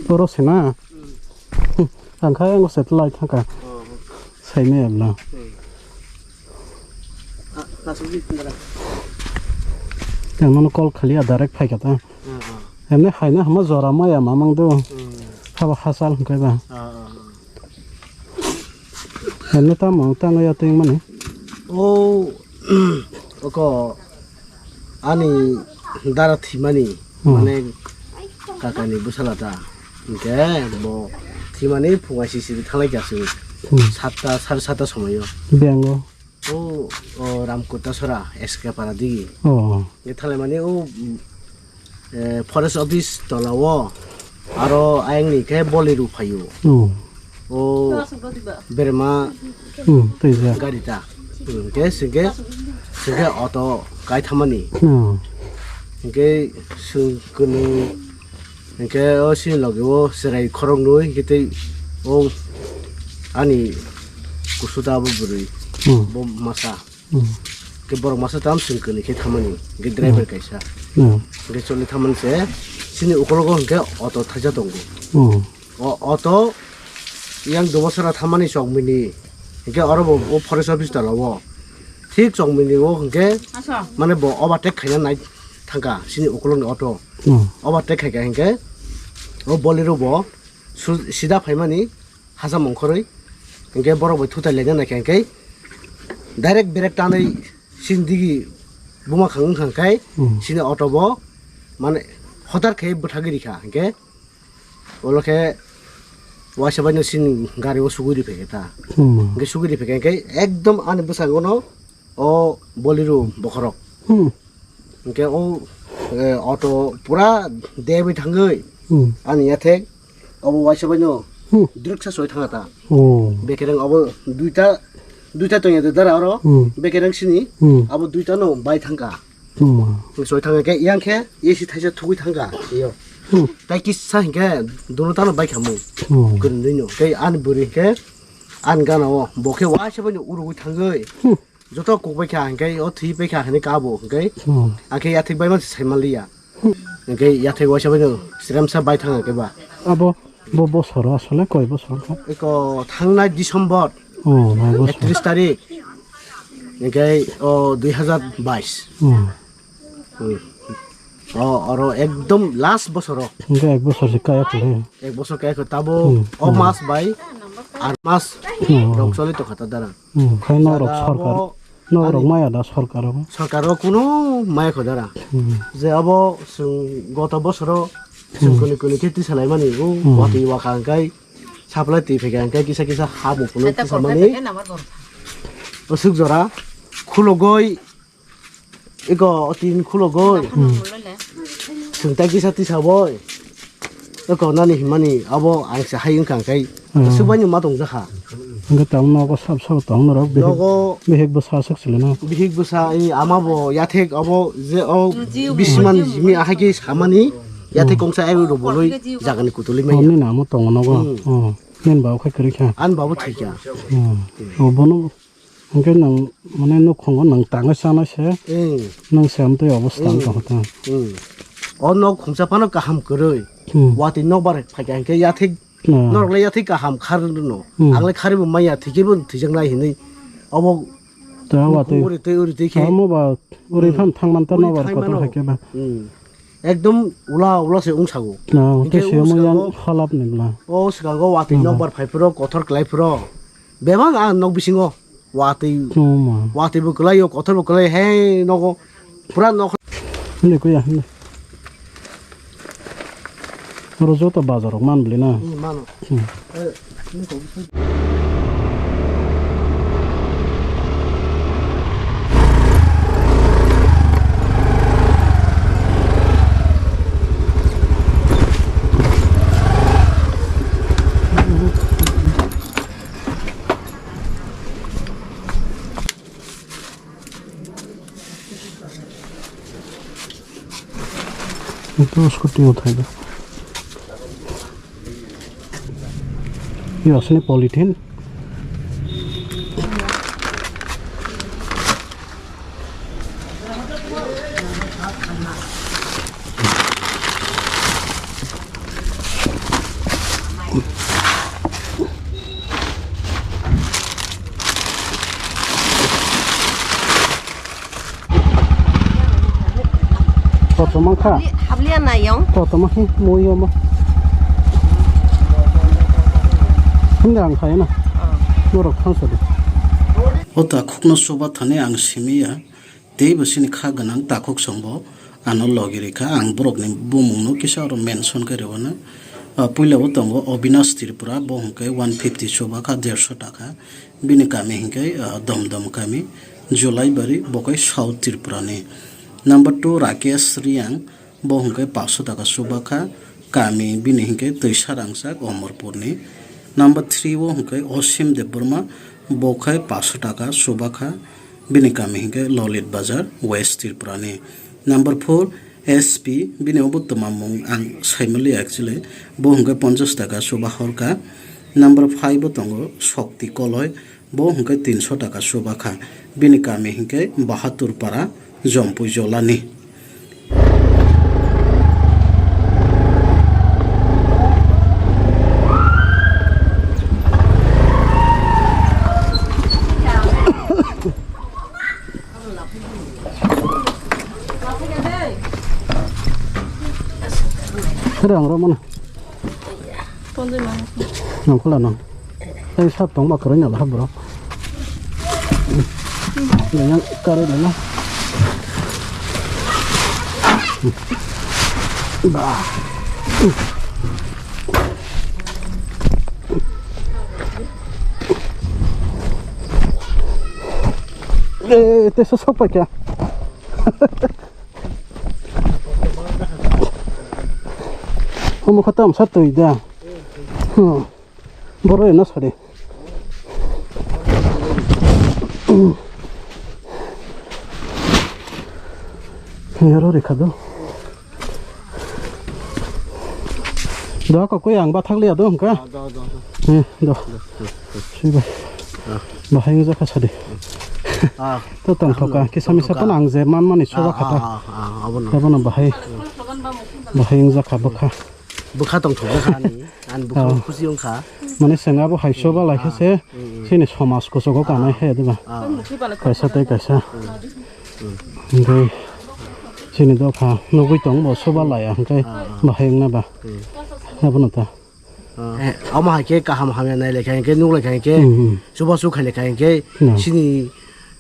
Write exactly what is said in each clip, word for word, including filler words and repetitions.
Oro se na? Ang kha ang se tlai thangka. Saimaya bla. Ang nono call khali ya, direct phaikha ta. Emne haina hama jora maya mamang do. Haba hachal hwnkhe ba. Emne tamo tangwi ya tengmani. O, oko ani dara thimani, mane kakani bwsala ta. Hwnkhe bo thimani phungai sisiri thanglai kha chwng. Satta, sare satta somoio. Bengo. O, o Ramkota sora, S K para digi. Oh. Nge thalemani o, mm, eh, forest office tola o, aro ayang ni khe Bolero phaio. Oh. O berma Hmm, tei ja. Gari ta. Hmm, ke singke, singke auto kai thamani. Oh. Hingke sung kunu, hingke o sini loge o serai khorok nui, hingke tei o ani kusuta bo bwrwi, Hmm. bo masa. Hmm. Ke borok masa tam sing kani khe thamani, ke driver Hmm. kaisa. Hmm. Ke choli thamani se, sini ukologo hingke auto thaisa tongo. Hmm. O auto yang dubosora thamani chokmini, hingke oro bo o forest office tola o. Thik chokmini o hingke Asa. mane bo overtake khaina nai thangka sini ukologni auto. Hmm. Overtake khaika hingke o Bolero bo su-, sida phaimani. Hacham ongkhorwi, hingke borok bai thutai laina naikha, hingke direct brake tanwi sini digi buma khang wngkha, hingke Hmm. sini auto bo mane hotar khe bwthagwi rikha, hingke olo khe waisa baino sini gari o sugwi riphaikha ta. Hmm. Hingke sugwi riphaikha, hingke ekdom ani bwskango no o Bolero bokhorok. Hmm. Hingke o, eh, auto pura debwi thangwi Hmm. ani yathek obo waisa baino Hmm. driksa soi thanga ta. Oh. Bekereng obo duita, duita tongya de dara oro. Hmm. Bekereng sini Hmm. abo duita no bai thangka. Hmm. Soi thangka ke yang khe A C thaisa thugwi thangka. Iyo. Hmm. Tai kisa hingke duno tano bai khamu. Hmm. Kwrwngwi no. Tei ani bwrwi hingke ani gana o bo khe waisa baino urugwi thangwi. Hmm. Joto kok bai kha, hingke o thwi pai kha hinui kabo, hingke Hmm. ang khe yathek bai ma sai manliya. Hmm. Hingke yathek waisa bai no sremsa bai thang khe ba. Abo bo bosor asole koi bosor kha? Eko thangnai December Oh, nai bosor. Ektrish tarik. Hingke o dui hazar bais. Hmm. Hmm. O oro ekdom last bosoro. Hingke ek bosor se kaya khe. Ek bosor kaya khe tabo Hmm. o Hmm. mas bai ar mas Hmm. rok choli tokha ta dara. Hmm, khai norok Sada sarkar, abo norok ani maya da sarkar o. Sarkar o kunu maya kho dara. Hmm. Je abo chwng goto bosoro chwng Hmm. kuni kuni khe tisa laimani, o Hmm. watwi wakha hwnkhe supply twi phaikha hwnkhe kisa kisa ha bo kunu tisa mani. Aswk jora khulogoi Iko o tin khulogoi. Hmm. Chwng tai kisa tisa boi. Iko nani himani abo ang se hai wngkha khe. Hmm. Swbaini ma tongjakha. Hingke tamo nogo sab sab tong norok bihik, nogo bihik bwsa aswk sile no. Bihik bwsa i ama bo yathek abo je o Jiu bisimani jiu jimi ahai khe samani yathek Hmm. kongsa ai ro boloi jagani kutuli maya. Omni namo tongo nogo. Hmm. Oh. Nin ba okhai kwrwi kha. An babo thikya. Hmm. O bono Hingke nwng, mane, nukhungo nwng tangwi chanai se, Hmm. nwng se amtwi obostan Hmm. tongkha ta. Hmm. O nok khungsa phano kaham kwrwi. Hmm. Watwi nokbar phaikha hingke yathik, Hmm. norokle yathik kaham kharwino. Hmm. Angle kharwi bo maya, thikhe bo thwijaknai hinwi. Obo Ta watwi. Nukhung uri twi, uri twi khe. Tamo ba uri Hmm. phan thangman ta Uri nokbar thangmano. Kotor haikhe ba. Hmm. Ekdom ula ula se wngsago. Ah, hingke tei se mo wngsago yang halap ni bla. O swkango watwi Hmm. nokbar phai phuro, kothor klai phuro. Bebak ang nok bisingo watwi, Hmm. watwi bo kwlai o, kothor bo kwlai, hei nogo pura nok. Hini kuya hini. Oro joto bazar rok man bli na. Hmm, mano. Hmm. Eh, Ito scooty o thaigo. Yo, sini polythene. Koto mankha? Habli-, habliya na yong? Koto mankha, mo yomo. Hindi ang kaya na. Oh. Norok thangsadi. O takhukno chuba thani ang simiya. Teibo chini kha gwnang takhuk songbo ano logi rikha. Ang borokni bumungno kisa oro mention khe rwano. Ah, puilao tongo Obinash Tripura, bo hwnkhe one fifty chuba kha, derso taka. Bini kami hwnkhe, ah, Domdom kami, Julaibari, bo khe South Tripura ni. Number two, Rakesh Riang, bo hwnkhe paso taka chuba kha, kami bini hwnkhe Twisa Rangchak, Omorpur ni. Number three o hwnkhe Osim Debbarma, bo khe paso taka chuba kha, bini kami hwnkhe Lolit Bazar, West Tripura ni. Number four, S P, bini obo twma mung ang saimaliya actually, bo hwnkhe ponchash taka chuba hor kha. Number five o tongo Shokti Koloi, bo hwnkhe tinso taka chuba kha, bini kami hwnkhe Bahatur Para, Jompui Jolani. Rang rok mano. Nang khula nang. Tei sap tong ba kwrwi na lahap bro. Yang kare lena. Ba. Eh, te so sok pa kya? Omo khatam sa twi da. Hmm. Borok no sadi. Yaro rekha do. Do ko koi ang bathak liya do hwnkha. Do, do, do. Eh, do. Sui bai. Bahai wngjakha sadi. Ah. To tongthoka, kisa misa pono ang je manmani chuba kha ta. Ah, ah, ah, abono. Abono bahai. Bahai wngjakha bwkha. Bwkha tongthok bwkha ani, ani bwkha khusi wngkha. Mane chwng abo hai chuba lai khe se chini somaj kuchugo kanai khe diba. Kaisa tei kaisa. Hingke chini dopha nugui tong bo chuba laiya hingke bahai wngna ba. Abono ta. Eh, omo hai khe kaham hamya nai lai kha hingke nuk lai kha hingke chuba chu khai lai kha hingke chini,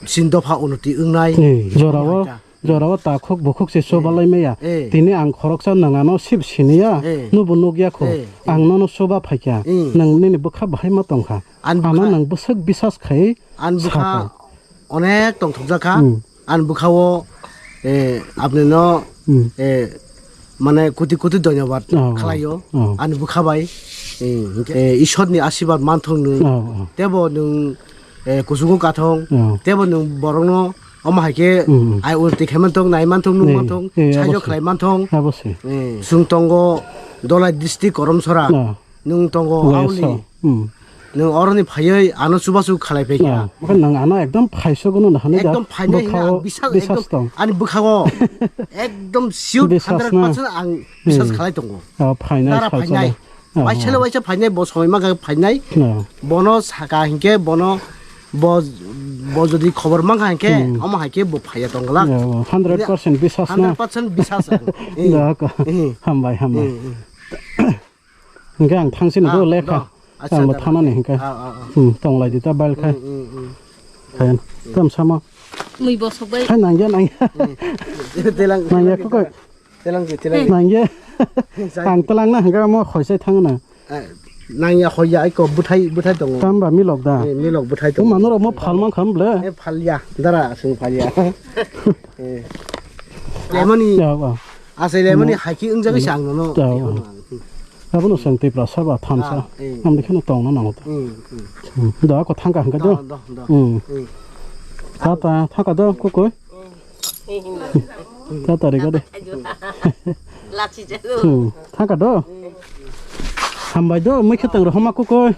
chini dopha unoti wngnai. Jorao Jorao takhuk bukhuk se chubalai maya. Eh. Tini ang khoroksa nwng ano sip siniya, eh, nubo nukya kho. Eh, eh. Ang nono chuba phaikya. Eh. Nwng nini bwkha bahai ma tongkha. Ano nwng bwswk bisas khai. An bwkha onek tongthokjak kha. Hmm. An bwkha o, eh, apni no, hmm, eh, mane koti koti dhonyobad khlaio. Oh. An bwkha bai, eh, eh, Ishwar ni ashirbad manthok nwng. Oh, oh. Tebo nwng, eh, kuchugo kathong. Oh. Tebo nwng borok no Omo hai khe, mm, ai unti khe manthong, nai manthong, nuk, eh, manthong, eh, saijo obosoi khlai manthong. Obosoi. Eh, chwng tongo Dholai district Koromsora. Ah. Nwng tongo West Auli. So. Mm. Nwng oroni phaiwi ano chubachu khalai phaikha. Ah. Omo khe nwng ano ekdom phaisogo no hwnwi da. Ekdom phainai hwnwi bwkhao ang bisas, bisas ekdom tong. Ani bwkhao ekdom sure bisas hundred percent na. Ang bisas, hmm, khalai tongo. Ah, phainai, dara salsa phainai. Da. Oh, waisa le, oh, waisa phainai, bo somoi ma khe phainai. Oh. Bono saka hinkhe bono bo, bo jodi khobor mankha hinkhe, hmm, omo hai khe bo phaiya tong glak. Oh, hundred percent bisas na? Hundred percent bisas ang. Eh. Da ko. Eh. Hambai, hambai. Eh, eh. Hinkhe ang thangsi no, ah, do lekha. Do. Acha, ang bo da, thanani da. Hinkhe. Ah, ah, ah. Hmm, tong lai di ta bail khai. Hmm, hmm, hmm. Khai. Hmm. Tam sama. Mui bosok bai. Khai nangya, nangya. Hmm. Telang. Nangya ko koi. Telang je, telang. Nangya. Ang telang na hwnkhe omo khoisai thangna. Eh, nangya khoya ai ko bwthai, bwthai tongo. Tamba milok da? Eh, milok bwthai tongo. Manurok mo phalmang kham ble? Eh, phalya, dara aswng phalya. Eh. Lemoni. Ya, ba. Asai lemoni, hmm, haiki wngjagwi se ang nono. Ya, ya. Abono chwng Tiprasa ba thansa. Ah, eh. Amoni kheno tongna nango ta. Hmm, hmm. Hmm. Da ko thangka hwnkhe do. Do, do, do. Hmm. Hmm. Ta, ta, thangka do, kukui. Tatari gade. Lachi jago. Hmm. Thangka do. Hambai do, mui khe tang rohoma kukoi.